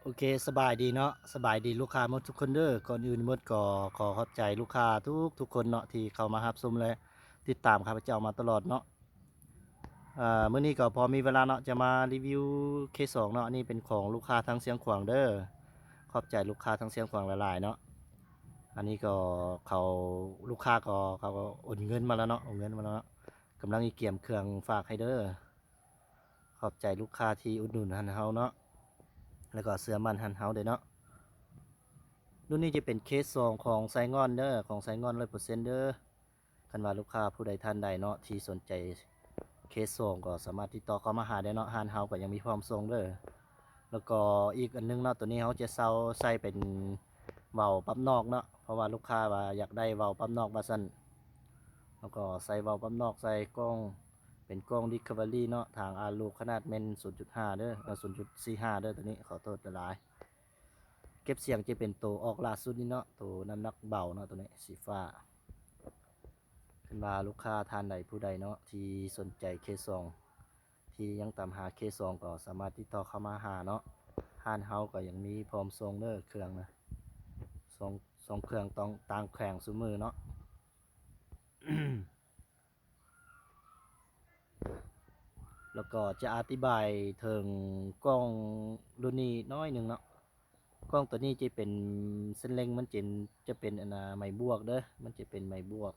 ໂອເຄ ສະບາຍດີເນາະ ສະບາຍດີລູກຄ້າໝົດທຸກຄົນເດີ. ກ່ອນອື່ນໝົດກໍຂໍຂອບໃຈລູກຄ້າທຸກໆຄົນເນາະ ທີ່ເຂົ້າມາຮັບຊົມ ແລະ ຕິດຕາມຂ້າພະເຈົ້າມາຕະຫຼອດເນາະ. ເອີ ມື້ນີ້ກໍພໍມີເວລາເນາະ ຈະມາຣີວິວເຄສອງເນາະ. ອັນນີ້ເປັນຂອງລູກຄ້າທາງຊຽງຂວາງເດີ. ຂອບໃຈລູກຄ້າທາງຊຽງຂວາງຫຼາຍໆເນາະ. ອັນນີ້ກໍເຂົາ ລູກຄ້າກໍ ເຂົາກໍໂອນເງິນມາແລ້ວເນາະ ໂອນເງິນມາແລ້ວເນາະ. ກຳລັງຊິກຽມເຄື່ອງຝາກໃຫ້ເດີ. ຂອບໃຈລູກຄ້າທີ່ອຸດໜູນຮ້ານເຮົາເນາະ ແລ້ວກໍເຊື່ອໝັ້ນຮ້ານເຮົາເດີເນາະ. ລຸ້ນນີ້ຈະເປັນເຄສສອງຂອງໄຊງ່ອນເດີ ຂອງໄຊງ່ອນຮ້ອຍເປີເຊັນເດີ. ຄັນວ່າລູກຄ້າຜູ້ໃດທ່ານໃດເນາະ ທີ່ສົນໃຈເຄສສອງ ກໍສາມາດຕິດຕໍ່ເຂົ້າມາຫາໄດ້ເນາະ. ຮ້ານເຮົາກໍຍັງມີພ້ອມສົ່ງເດີ. ແລ້ວກໍອີກອັນໜຶ່ງເນາະ ໂຕນີ້ເຮົາຈະເຊົ່າໃສ່ເປັນເຫວີ້າປັບນອກເນາະ ເພາະວ່າລູກຄ້າວ່າຢາກໄດ້ເຫວີ້າປັບນອກວ່າຊັ້ນ. ແລ້ວກໍໃສ່ເຫວີ້າປັບນອກ ໃສ່ກ້ອງ ເປັນກ້ອງ Discovery ເນາະ ຖາງອາລູກຂະໜາດແມ່ນ ສູນຈຸດຫ້າເດີ ເອີ ສູນຈຸດສີ່ຫ້າເດີ. ໂຕນີ້ຂໍໂທດຫຼາຍໆ. ເກັບສຽງຈະເປັນໂຕອອກລ່າສຸດນີ້ເນາະ ໂຕນ້ຳໜັກເບົາເນາະ ໂຕນີ້ສີຟ້າ. ຄັນວ່າລູກຄ້າທ່ານໃດຜູ້ໃດເນາະ ທີ່ສົນໃຈເຄສສອງ ທີ່ຍັງຕາມຫາເຄສສອງ ກໍສາມາດຕິດຕໍ່ເຂົ້າມາຫາເນາະ. ຮ້ານເຮົາກໍຍັງມີພ້ອມສົ່ງເດີ ເຄື່ອງນະ ສົ່ງ ສົ່ງເຄື່ອງຕ້ອງ ຕ່າງແຂວງຊຸມື້ເນາະ. ແລ້ວກໍຈະອະທິບາຍເຖິງກ້ອງລຸ້ນນີ້ໜ້ອຍໜຶ່ງເນາະ. ກ້ອງໂຕນີ້ຈະເປັນ ເສັ້ນເລັງມັນຈະ ຈະເປັນອັນນາ ໄມ້ບວກເດີ ມັນຈະເປັນໄມ້ບວກ.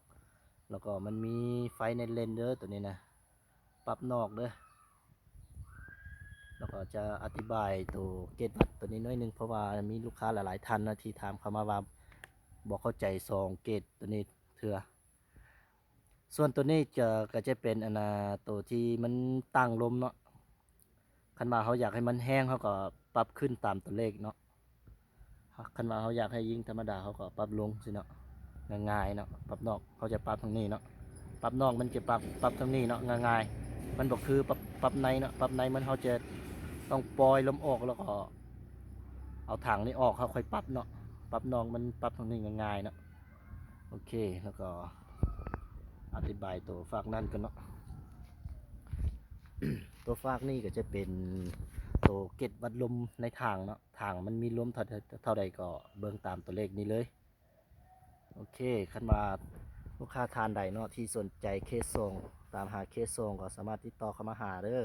ແລ້ວກໍມັນມີໄຟໃນເລນເດີ ໂຕນີ້ນະ ປັບນອກເດີ. ແລ້ວກໍຈະອະທິບາຍໂຕເກດວັດໂຕນີ້ໜ້ອຍໜຶ່ງ ເພາະວ່າມີລູກຄ້າຫຼາຍໆທ່ານນະ ທີ່ຖາມເຂົ້າມາວ່າບໍ່ເຂົ້າໃຈສອງເກດໂຕນີ້ເທື່ອ. ສ່ວນໂຕນີ້ຈະ ກໍຈະເປັນອັນນາ ໂຕທີ່ມັນຕັ້ງລົມເນາະ. ຄັນວ່າເຮົາຢາກໃຫ້ມັນແຮງ ເຮົາກໍປັບຂຶ້ນຕາມຕົວເລກເນາະ. ຄັນວ່າເຮົາຢາກໃຫ້ຍິງທຳມະດາ ເຮົາກໍປັບລົງຊີ້ເນາະ ງ່າຍໆເນາະ. ປັບນອກ ເຮົາຈະປັບທາງນີ້ເນາະ ປັບນອກມັນຈະປັບ ປັບທາງນີ້ເນາະ ງ່າຍໆ. ມັນບໍ່ຄືປັບ ປັບໃນເນາະ ປັບໃນມັນ ເຮົາຈະຕ້ອງປ່ອຍລົມອອກ ແລ້ວກໍເອົາຖັງນີ້ອອກ ເຮົາຄ່ອຍປັບເນາະ. ປັບນອກມັນປັບທາງນີ້ງ່າຍໆເນາະ. ໂອເຄ ແລ້ວກໍອະທິບາຍໂຕຟາກນັ້ນກ່ອນເນາະ. ໂຕຟາກນີ້ກໍຈະເປັນໂຕເກັບວັດລົມໃນຖັງເນາະ ຖັງມັນມີລົມເທົ່າ ເທົ່າໃດກໍເບິ່ງຕາມຕົວເລກນີ້ເລີຍ. ໂອເຄ ຄັນວ່າລູກຄ້າທ່ານໃດເນາະ ທີ່ສົນໃຈເຄສສອງ ຕາມຫາເຄສສອງ ກໍສາມາດຕິດຕໍ່ເຂົ້າມາຫາເດີ.